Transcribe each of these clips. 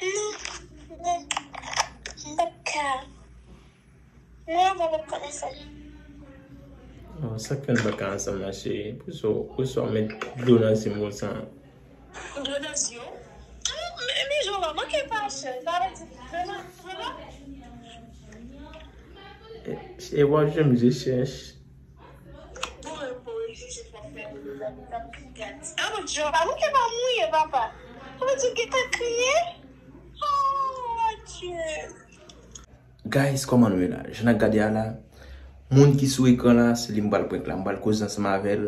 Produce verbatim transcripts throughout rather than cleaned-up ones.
Non, non, m p ap ka. Mwen avè w p ap ka ansanm. Oh, sa k fè n pa ka ansanm la, cheri? Poukisa, poukisa w met dlo nan zye m konsa? Dlo nan zye w? Ah, men, men Jova, manke pa chè. Sa vle di, Jova, Jova. E, e w ap jwenn je chèch. Bon, bon, je chèch w ap fè. Ah, bon, Jova, manke pa mouye, papa. Sa vle di, gentan kriye? Oh, mon Dieu. Guys, kòman nou ye la? Jan n ap gade a la, moun ki sou ekran la, se li m pral prank la. M pral koze ansanm avè l.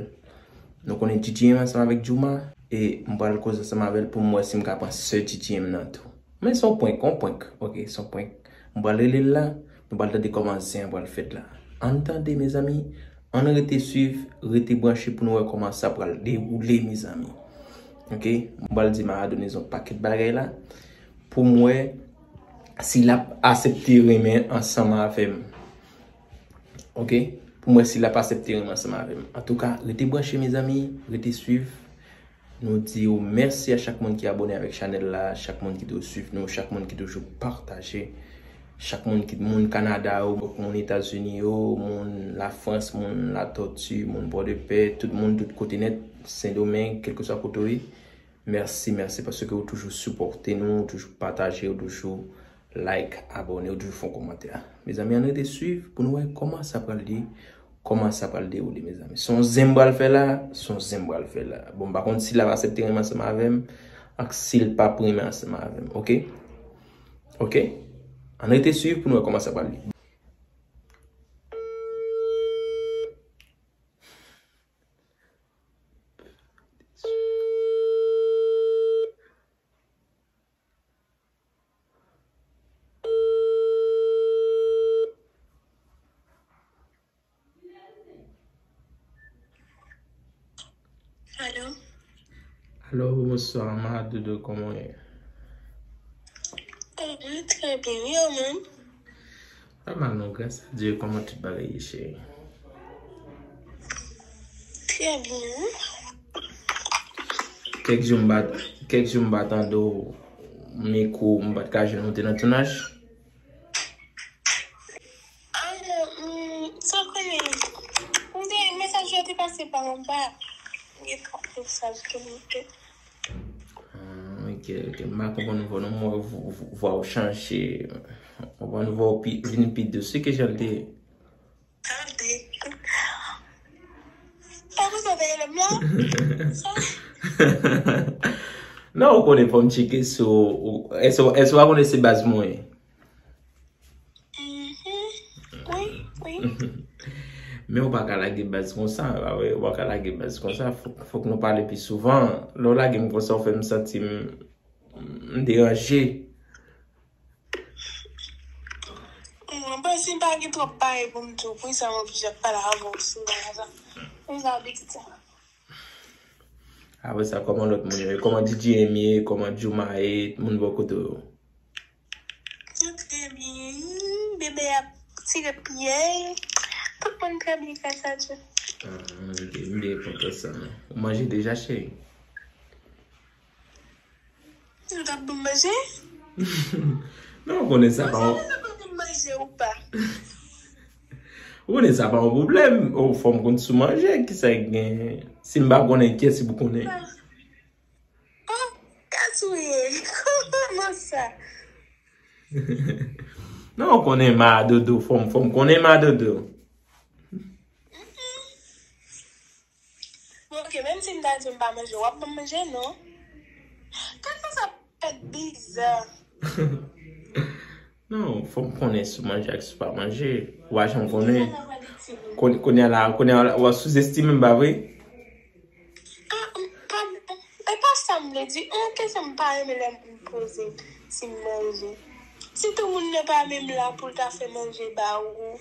Nou konnen G G M ansanm avèk Jooma, e m pral koze ansanm avè l pou m wè si m ka pran sè G G M nan tou. Men se yon prank, yon prank. Ok, se yon prank. M pral rele l la, nou pral tande kòman zen an pral fèt la. Ann tande, mezanmi, ann rete swiv, rete branche pou nou wè kòman sa pral dewoule, mezanmi. Ok, m pral di Maradonez yon pakèt bagay la, pou m wè si l ap aksepte renmen ansanm avè m. Ok? Pou m wè si l ap aksepte renmen ansanm avè m. Antouka, rete branche, mezanmi, rete swiv. Nou di yo mèsi a chak moun ki abòne avèk chanèl la, chak moun ki toujou swiv nou, chak moun ki toujou pataje, chak moun ki, moun Kanada yo, moun Etazini yo, moun Lafrans, moun Latòti, moun Pòdepè, tout moun, tout kote nèt, Sendomeng, kèlkeswa kote w ye. Mèsi, mèsi paske ou toujou sipòte nou, ou toujou pataje, ou toujou like, abòne, ou toujou fè yon kòmantè. Mezanmi, ann rete swiv pou nou wè kòman sa pral ye, kòman sa pral dewoule, mezanmi. Se yon zen m pral fè la, se yon zen m pral fè la. Bon, m pa konn si l ap aksepte renmen ansanm avè m, ak si l p ap renmen ansanm avè m, ok? Ok? Ann rete swiv pou nou wè kòman sa pral ye. Alo? Alo, bonswa, ma Dodo, kòman w ye? Oh, m trè byen, wi, ou menm? Pa mal non, gras a Dye, kòman tout bagay ye, cheri? Trè byen, wi. Kèk jou m pa, kèk jou m pa tande w, mikwo, m pa t ka jwenn ou te nan tounaj. Ah, non, mm, sa konnen, m te, mesaj yo te pase pa anba. M gen twòp mesaj ke m te. Ah, ok, ok. M pa konprann vwa w non, m wè vwa w chanje. M konprann vwa w pi, vin pi dous. Se ki jan l te ye? Tande. Pa konsa w te rele m la? Non, ou konnen fò m tcheke si w, èske, èske w pa konnen se baz mwen ye? Mhm. Wi, wi. Men ou pa ka lage baz konsa, pa vre? Ou pa ka lage baz konsa. Fòk, fòk nou pale pi souvan. Lè w lage m konsa, ou fè m santi m, m deranje. Mwen panse m pa gen twòp bagay pou m di w, poukisa m oblije ap pale avè w souvan konsa? Poukisa w abitid sa? Apre sa, kòman lòt moun yo ye? Kòman D J M ye? Kòman Jooma ye? Moun bò kote w yo? Yo trè byen. Bebe ap tire pyè. Tout moun trè byen, gras a Dye. Ah, ok. M byen kontan sa, non. Ou manje deja, cheri? Ou t ap ban m manje? Non, ou konnen sa pa yon... Ou konnen sa pa ban m manje ou pa? Ou konnen sa pa yon pwoblèm. Ou fò m konn si w manje, kisa k genyen? Si m pa konnen, kiyès ki pou konnen? Ah. Oh, Katou ye. Kòman sa? Non, ou konnen ma Dodo, fò m, fò m konnen ma Dodo. Bon, ok, menm si m ta di w m pa manje, w ap ban m manje, non? Gad sa, sa fèt biza. Non, fò m konnen si w manje ak si w pa manje. W pa janm konnen. Kon-, kounye a la, kounye a la, w ap souzestime m, pa vre? Ah, m pa, e pa sa m vle di. Yon kesyon m pa renmen lè moun poze m si m manje. Sitou moun nan pa menm la pou l ta fè manje ba ou.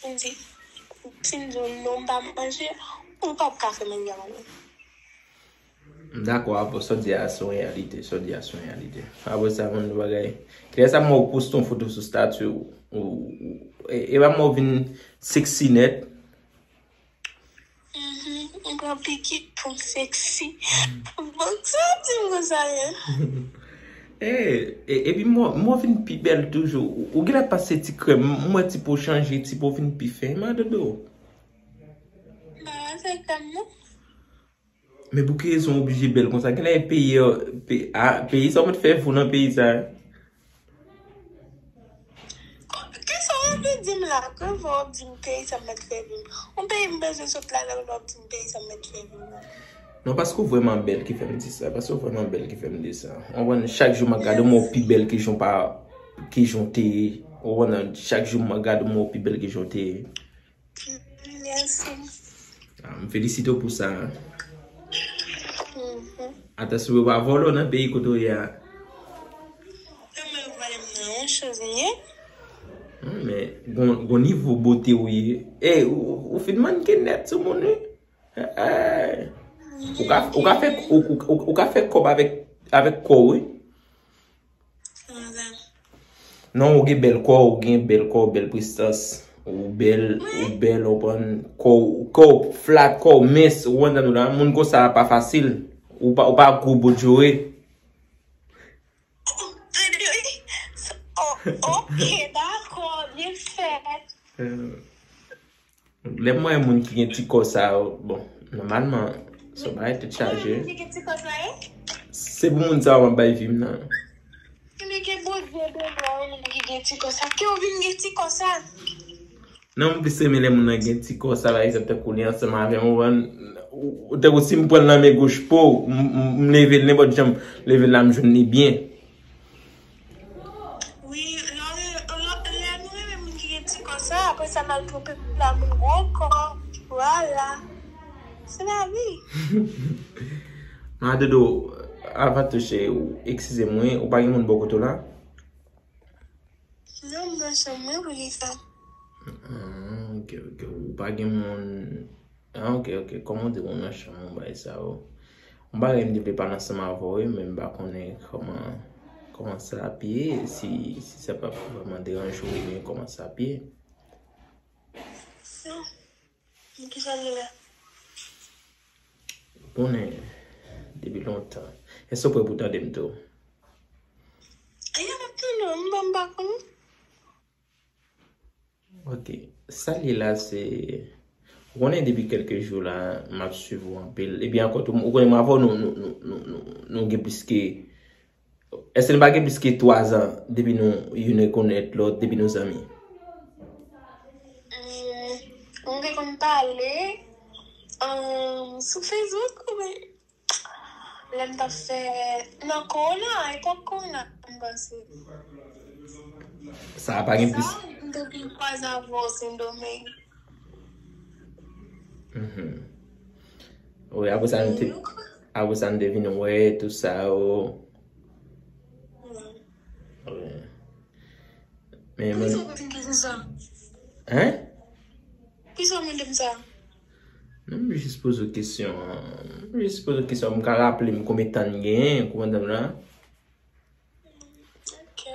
M di, si m di w non, m pa manje, ou p ap ka fè manje a ba mwen. M dakò, apre sa w di a se yon reyalite, sa w di a se yon reyalite. Apre sa, moun nou bagay. Kilè sa m wè w poste yon foto sou stati w, ou, ou, e, e pa m wè w vin sexy nèt. Mhm, m pran pikit pou m sexy. Bon, sa w di m konsa, hein? E, e, epi mwen, mwen vin pi bèl toujou. Ou, ou genlè pase ti krèm, m wè ti po chanje, ti po vin pi fen. Madodo. Ba, se krèm nan. Men pou ki rezon w oblije bèl konsa? Genlè e peyi, pe, a, peyi sa w mèt fè vou nan peyi sa. Kisa w anvi di m la? Kisa w ap di m peyi sa m mèt fè vou? Yon peyi m bezwen sot ladan l, w ap di m peyi sa m mèt fè vou la. Non, paske w vrèman bèl ki fè m di sa. Paske w vrèman bèl ki fè m di sa. Ou konprann, chak jou m ap gade w, m wè w pi bèl ki jan w pa, ki jan w te ye. Ou konprann, chak jou m ap gade w, m wè w pi bèl ki jan w te ye. Mèsi. Ah, m felisite w pou sa. Mhm. Atansyon pou yo pa vòlè w nan peyi kote w ye a. Yo mèt vòlè m nan yon choz m ye. Hmm, men gon, gon nivo bote w ye. Ey, ou, ou fin mannken nèt sou moun wi. Eh, ou ka, ou ka fè, ou, ou, ou, ou ka fè kòb avèk, avèk kò w wi. Kòman sa? Non, ou gen bèl kò, ou gen bèl kò, bèl prestans. Ou bèl, ou bèl, ou konprann. Kò, kò w flat, kò w mens, ou konprann sa m di w la. Moun konsa pa fasil. Ou pa, ou pa gwo bodjore. Oh, ok, dakò, byen fèt. Eh, lè m wè moun ki gen ti kò sa yo, bon, nòmalman, se yon bagay tèt chaje. Ki gen ti kò sa yo? Se pou moun sa yo m ap bay vi m nan. Konnen ke Bondye benyen yon moun ki gen ti kò sa. Ke w vin gen ti kò sa? Non, m plis renmen lè moun nan gen ti kò sa, pa egzanp, tankou li ansanm avè m, ou konprann, ou, tankou si m pran l nan men goch po, m, m, m leve l nenpòt jan m leve l la, m jwenn li byen. Wi, lè, lè, lè nou renmen moun ki gen ti kò sa, apre sa n al twonpe la moun gwo kò. Vwala. Se lavi. Madodo, avan tou cheri, ou eskize mwen, ou pa gen moun bò kote w la? Non, m nan chanm mwen, poukisa? Ah, ok, ok. Ou pa gen moun. Ah, ok, ok. Kòman w di moun nan chanm ou bay sa yo? Yon bagay m te vle pale ansanm avè w wi, men m pa konnen kòman, kòman sa ap ye, si, si sa p ap vrèman deranje w oubyen kòman sa ap ye. Non. Kisa l ye la? Konnen depi lontan. Èske w prè pou tande m tou? Ayo, m ap tande w, m pa, m pa konn. Ok. Sa l ye la, se, ou konnen depi kèlke jou la, m ap swiv ou anpil. Epi ankò tou, ou konnen mwen avè w, nou, nou, nou, nou, nou, nou gen plis ke, èske nou pa gen plis ke twa zan depi nou youn rekonèt lòt, depi nou zanmi? Hmm, nou te konn pale, um, sou Facebook, oubyen lè m t ap fè nan kowona, epòk kowona, m panse. Sa a pa gen plis. Sa, m te vin kwaze avè w Sendomeng. Mhm. Wi, apre sa, nou te, apre sa, nou te vin wè, tou sa, o. Wi. Wi. Men, Poukisa men, w poze m kesyon sa? Hein? Poukisa w mande m sa? Non, m jis poze w kesyon. M jis poze w kesyon. M ka raple m konbyen tan n genyen, ou konprann la? Ok.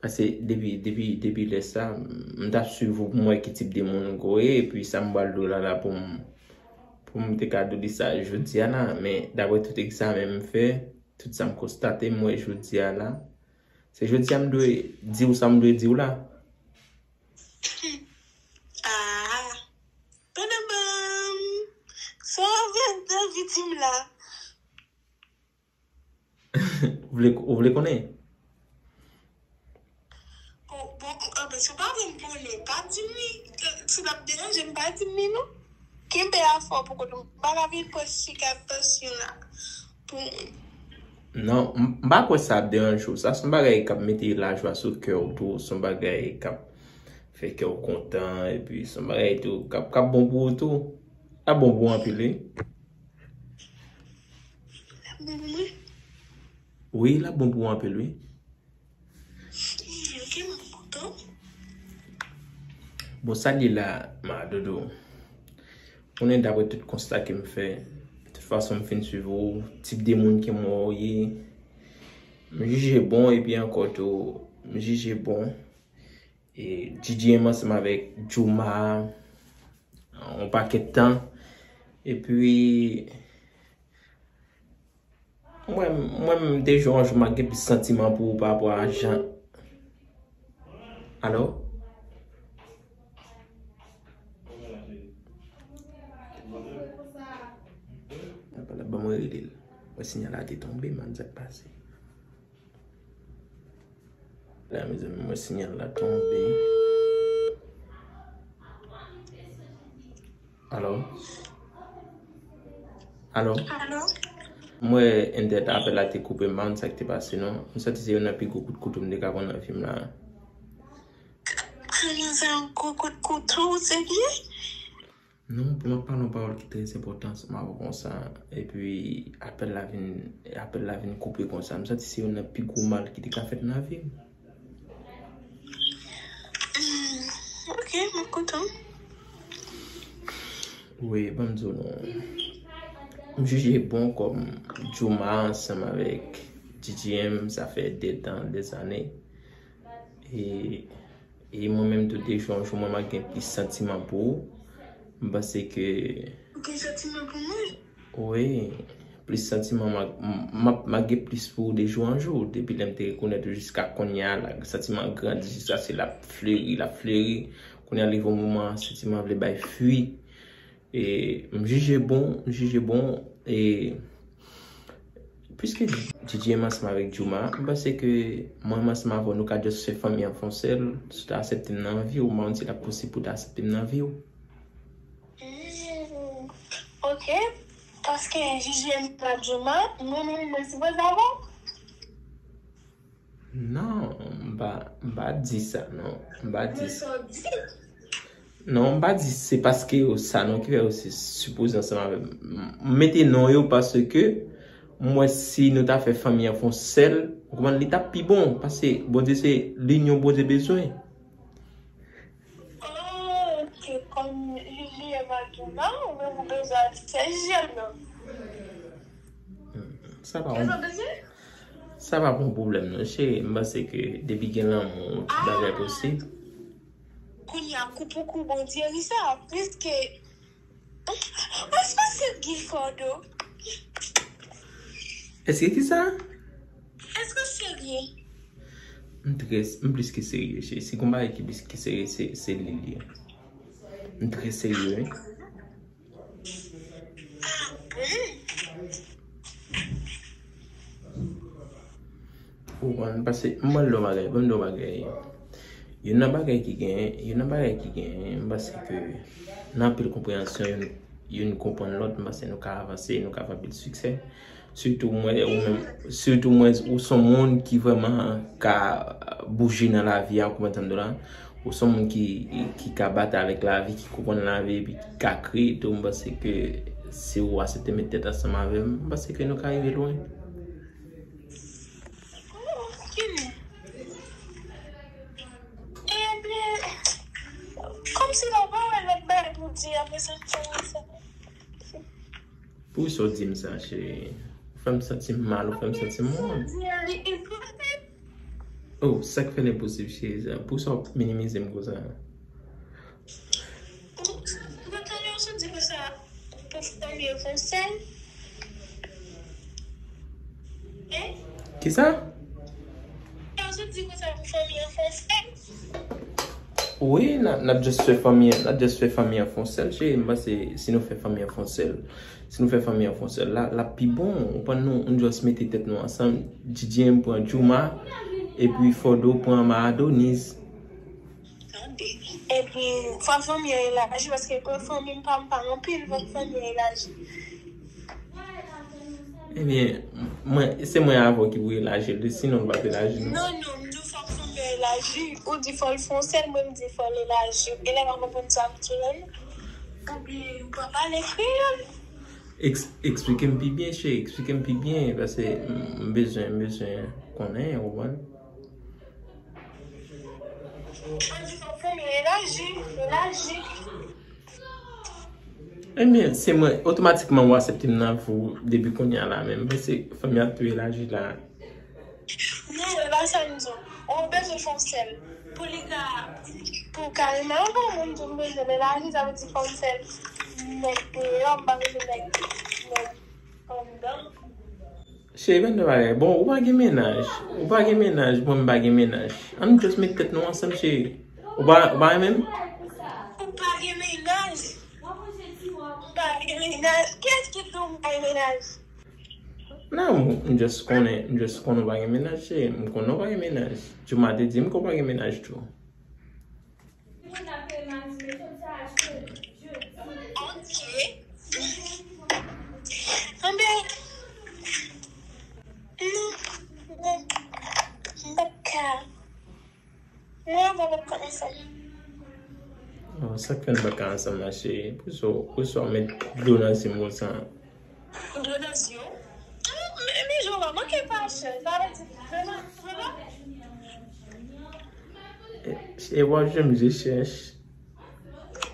Paske depi, depi, depi lè sa, m t ap swiv ou pou m wè ki tip de moun ou ye, epi sa m pral di w la, la pou m, pou m te ka di w li sa jodi a la, men daprè tout egzamen m fè, tout sa m konstate, m wè jodi a la, se jodi a m dwe di w sa m dwe di w la. Ah. Pandan ban. Sa w ap anvi di m la? Ou vle, ou vle konnen? Bon, bon, ah, ben, si w pa vle m konnen, pa di m li. Si l ap deranje m, pa di m li, non. Kenbe afè w pou kote m. M pa ka vin pran chik atansyon la. Pou Non, m m pa kwè sa ap deranje w. Sa se yon bagay k ap mete lajwa sou kè w tou. Se yon bagay k ap fè kè w kontan. Epi se yon bagay tou k ap, k ap bon pou ou tou. L ap bon pou ou anpil, wi. L ap bon pou mwen? Wi, l ap bon pou ou anpil, wi. Hmm, ok, m ap kontan. Bon, sa l ye la, Madodo. Konnen daprè tout konsta ke m fè, tout fason m fin swiv ou, tip de moun ke m wè w ye, m jije bon, epi ankò tou, m jije bon. E, G G M ansanm avèk Jooma, yon pakèt tan. Epi, Mwen, mwen menm, de jou an jou, m ap gen plis santiman pou ou pa rapò a jan. Alo? Apa la, ban mwen rele l. Mwen, siyal la te tonbe, man, sa k pase. La, mezanmi, mwen, siyal la tonbe. Alo? Alo? Alo? M wè entèt apèl la te koupe, m pa konn sa k te pase non. M santi se youn nan pi gwo kout kouto m te ka pran nan vi m la. Kòman sa, yon gwo kout kouto, ou serye? Non, pou m ap pale yon pawòl ki trè enpòtan ansanm avè w konsa, epi apèl la vin, apèl la vin koupe konsa. M santi se youn nan pi gwo mal ki te ka fèt nan vi m. Hmm, ok, m ap koute w. Wi, ban m di w non. M jije bon kòm Jooma ansanm avèk D J M, sa fè de tan, de zane. E, e mwen menm tou de jou an jou, mwen, m ap gen plis santiman pou ou. M panse ke Ou gen santiman pou mwen? Wi, plis santiman m ap, m ap, m ap gen plis pou ou de jou an jou. Depi lè m te rekonèt ou jiska kounye a la, santiman grandi jiskaske l ap fleri, l ap fleri. Kounye a rive yon moman, santiman vle bay fwi. E m jije bon, m jije bon, e piske D J M ansanm avèk Jooma, m panse ke mwen menm ansanm avè w, nou ka just fè fanmi an fè yon sèl, si w ta aksepte m nan vi w, m pa konn si l ap posib pou w ta aksepte m nan vi w. Hmm, ok, paske D J M pa Jooma, mwen menm mwen sipoze avè w? Non, m pa, m pa di sa, non. M pa di sa. Non, m pa di se paske yo sa non ki fè yo se sipoze ansanm avè m. M mete non yo paske m wè si nou ta fè fanmi an fè yon sèl, ou konprann, li t ap pi bon, paske Bondye se linyon Bondye bezwen. Oh, ok, kòm Lili e Madonna, ou menm ou bezwen ati sèl jèn nan. Sa pa yon, sa pa yon pwoblèm non, cheri. M panse ke depi gen lanmou, tout bagay posib. Kounye a, kou pou kou, Bondye ri sa, piske Èske w serye, Fòdo? Èske ki sa? Èske w serye? M trè, m plis ke serye, cheri. Si gon bagay ki plis ke serye, se, se li, li ye. M trè serye, wi. Ah bon? Ou konprann, paske m ban l yon bagay, ban m di w yon bagay. Youn nan bagay ki genyen, youn nan bagay ki genyen, m panse ke nan anpil konpreyansyon, youn, youn konprann lòt, m panse nou ka avanse, nou ka fè anpil siksè. Sitou mwen, ou menm, sitou mwen, ou se yon moun ki vrèman ka bouje nan lavi a, ou konprann sa m di w la? Ou se yon moun ki, ki ka batay avèk lavi, ki konprann lavi, epi ki ka kreye tou, m panse ke si ou aksepte met tèt ansanm avè m, m panse ke nou ka rive lwen. Oh, ok. Ebyen, kòmsi la pa wè lòt bagay pou di apre sa, sa, sa. Poukisa w di m sa, cheri? Ou fè m santi m mal, ou fè m santi m wont. Sa w di a, li enposib. Oh, sa k fè l enposib, cheri, sa? Poukisa w ap minimize m konsa? Ou tande yon sot di konsa pou fanmi an fè yon sèl? Hein? Kisa? Yon sot di konsa pou fanmi an fè yon sèl? Wi, n ap, n ap just fè fanmi an, n ap just fè fanmi an fè yon sèl, cheri. M panse si nou fè fanmi an fè yon sèl, si nou fè fanmi an fè yon sèl, la, l ap pi bon. Ou konprann, nou, nou just mete tèt nou ansanm, D J M pran Jooma, epi Fòdo pran Madonis. Tande. Epi, fò fanmi an elaji, paske pou fanmi m pa, m pa anpil, fò fanmi an elaji. Ebyen, mwen, se mwen avè w ki pou elaji l, sinon l p ap elaji non. Non, non, m di w fò fanmi an elaji, ou di fò l fè yon sèl, mwen m di fò l elaji. Ou genlè pa konprann sa m di la non. Oubyen ou pa pale kreyòl? Eks-, eksplike m pi byen, cheri, eksplike m pi byen, paske m, m bezwen, m bezwen konnen, ou konprann? An di fò fanmi elaji, elaji. Ebyen, se mwen, otomatikman ou aksepte m nan vi w depi kounye a la menm. Paske fanmi a tou elaji la. Non, e pa sa m di w. Ou bezwen fè yon sèl. Pou li ka, pou w ka renmen yon granmoun, tou m bezwen elaji, sa vle di fè yon sèl. Nèg deyò, m pa bezwen nèg, nèg anndan. Cheri, pa n fè bagay. Bon, ou pa gen mennaj. Ou pa gen mennaj, mwen m pa gen mennaj. Ann just met tèt nou ansanm, cheri. Ou pa, ou pa renmen m? Ou pa gen mennaj. Ou pa gen mennaj. Kiyès ki di w m pa gen mennaj? Non, m just konnen, m just konnen ou pa gen mennaj, cheri. M konnen ou pa gen mennaj. Jouma te di m ke ou pa gen mennaj tou. Ok. Anben, non, bon, m p ap ka. Mwen avè w p ap ka ansanm. Oh, sa k fè n pa ka ansanm la, cheri? Poukisa, poukisa w met dlo nan zye m konsa? Dlo nan zye w? Men, men Jouma, manke pa chè. Sa vle di, vrèman, vrèman. E, e w ap janm je chèch.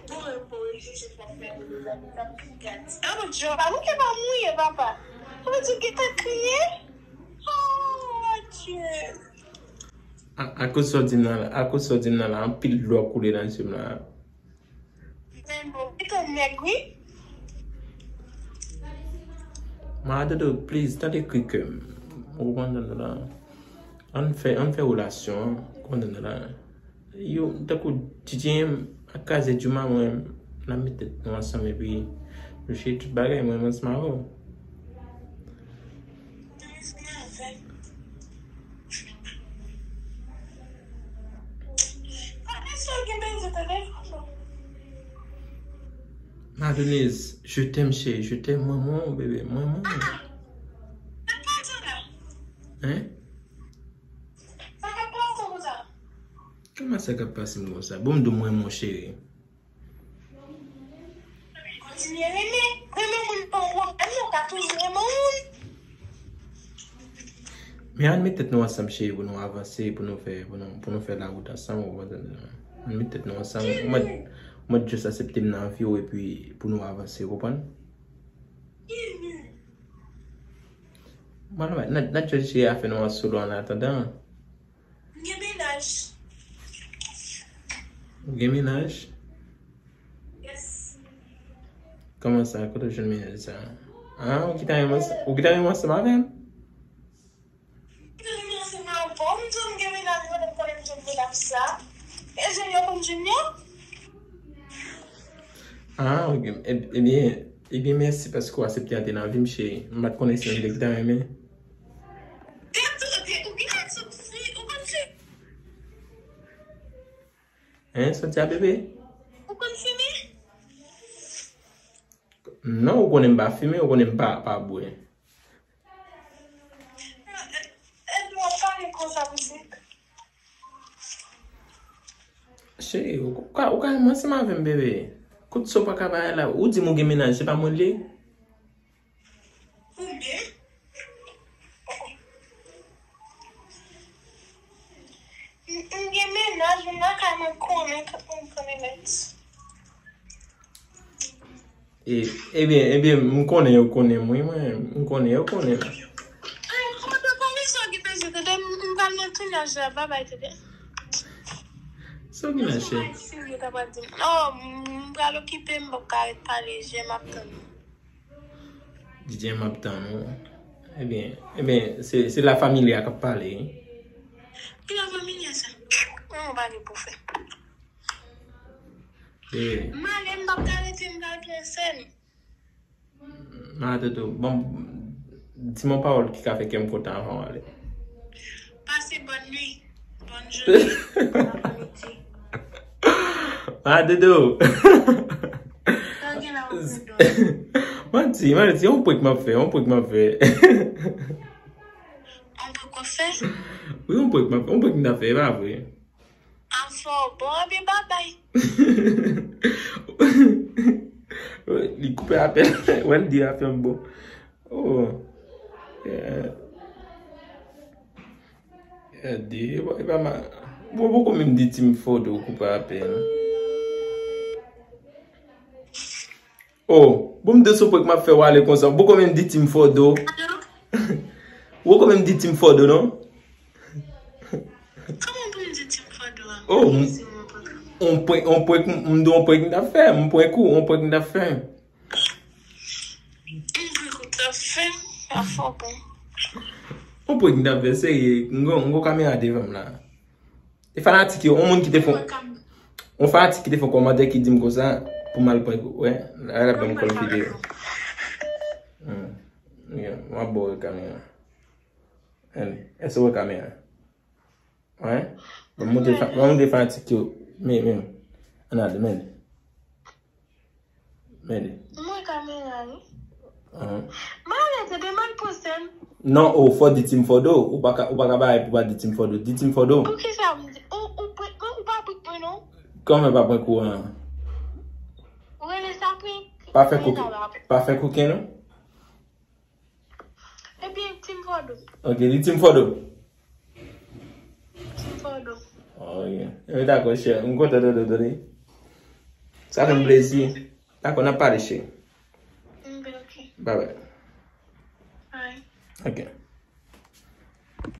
Bon, e bon, je chèch w ap fè pou mezanmi, sa m pi gad. Ah, mon Dieu, papa, manke pa mouye, papa. Mon Dieu, gentan kriye. Oh, mon Dieu. A, akoz sa w di m nan la, akoz sa w di m nan la, anpil dlo ap koule nan zye m la. Men bon, gentan nèg, wi. Ma Dodo, please, tande kri kè m. Ou konprann tande la. Ann fè, ann fè relasyon an. Ou konprann tande la. Yo, tankou D J M ak Kazé Jouma, mwen, n ap met tèt nou ansanm epi nou cheri tout bagay, mwen, mwen ansanm avè w. Madonise, je t'aime, chérie, je t'aime, mwen, mwen, bebe, mwen, mwen. Hein? Kòman sa k ap pase m konsa? Bon, m di w mwen, mon chéri. Kontinye renmen. Renmen moun pa w ap renmen, ou ka toujou renmen yon moun. Men ann met tèt nou ansanm, cheri, pou nou avanse, pou nou fè, pou nou, pou nou fè lawout ansanm, ou konprann? Ann met tèt nou ansanm. Ou mèt, ou mèt just aksepte m nan vi w, epi pou nou avanse, ou konprann? Mwen, n a, n a just jere afè nou an solo an atandan. M gen mennaj. Ou gen mennaj? Yes. Kòman sa? Kote w jwenn mennaj sa? Ah, ou gentan renmen ansanm, ou gentan renmen ansanm avè m? M gentan renmen ansanm avè w. M di w m gen mennaj, mwen menm konnen m jwenn mennaj sa. E jwenn yo konn jwenn yo? Ah, ok. E, ebyen, ebyen, mèsi paske w aksepte antre nan vi m, cheri. M pa t konnen si w te gentan renmen. Gade, ou gen sòti, ou konn fi. Hein, sòti a bebe? Ou konn fimen? Non, ou konnen m pa fimen, ou konnen m pa, pa bwè. Epi w ap pale konsa pou se. Cheri, ou ka, ou ka renmen ansanm avè m, bebe. Kout sa w pa ka bay la. Ou di m ou gen mennaj, se pa mwen l ye? Ou menm? M, m gen mennaj, m lakay mwen konnen tout moun konnen nèt. E, ebyen, ebyen, m konnen yo konnen m, wi, mwen, m konnen yo konnen m. Ay, mwen pa konnen sa w gen nan je, tande, m, m pral nan tounaj la, babay, tande. Sa w gen nan je? Oh, m, m pral okipe m, m p ap ka ret pale, je m ap tann ou. D J M ap tann ou. Ebyen, ebyen, se, se La Familia k ap pale, wi. Ki La Familia sa? Mwen pa gen pou fè. M ale, m p ap ka rete, m pral pran sèn. Mwen ap tann ou. Bon, di m yon pawòl ki ka fè kè m kontan anvan w ale. Pase bòn nwi, bòn jounen, bòn apremidi. Ah, Dodo. Sa w gen la w ap mande w? Manti, manti, yon prank m ap fè, yon prank m ap fè. Yon prank w ap fè? Wi, yon prank m ap fè, yon prank m ta fè, e pa vre. Afè w bon, ebyen babay. Li koupe apèl. Wè l di afè m bon. Oh. Yeah. Gade, e pa, e pa ma-, bon, poko menm di Team Fordo koupe apèl. Oh, bon, m de sou prank m ap fè w ale konsa. Poko menm di Team Fordo. Poko menm di Team Fordo, non? Kòman pou m di Team Fordo a? Oh, m, on prank, on prank, m, m di w on prank m t ap fè. M prank ou, on prank m t ap fè. M prank ou t ap fè. Afè w bon. Prank nan fè serye, m gon, m gon kamera devan m la. E fanatik yo, yon moun ki te fè yon fanatik ki te fè yon kòmantè ki di m konsa pou m al prank ou. Wè, la l ap ban m kòl videyo. Hmm. Yeah, m ap ba w kamera. Ann, èske w wè kamera? Wè? Ban m montre fa- ban m montre fanatik yo. Men, men. Ann ale, men. Men. Mwen kamera wi. Ahn. Mwen se te mal poste m. Non, o, fò di Team Fodo. Ou pa ka, ou pa ka bay pou pa di Team Fodo. Di Team Fodo. Poukisa m di? Ou, ou, prank- ou, ou pa prank mwen non. Kòman pa prank ou an? Ou rele sa prank? Pa fè koken. Pa fè koken non. Ebyen, Team Fodo. Ok, li Team Fodo. Team Fodo. Ok. Ebyen, dakò, chè. M kontan tande w tande. Sa fè m plezi. Dakò, n ap pale, chè. Ebyen, ok. Bye bye. Bye. Ok.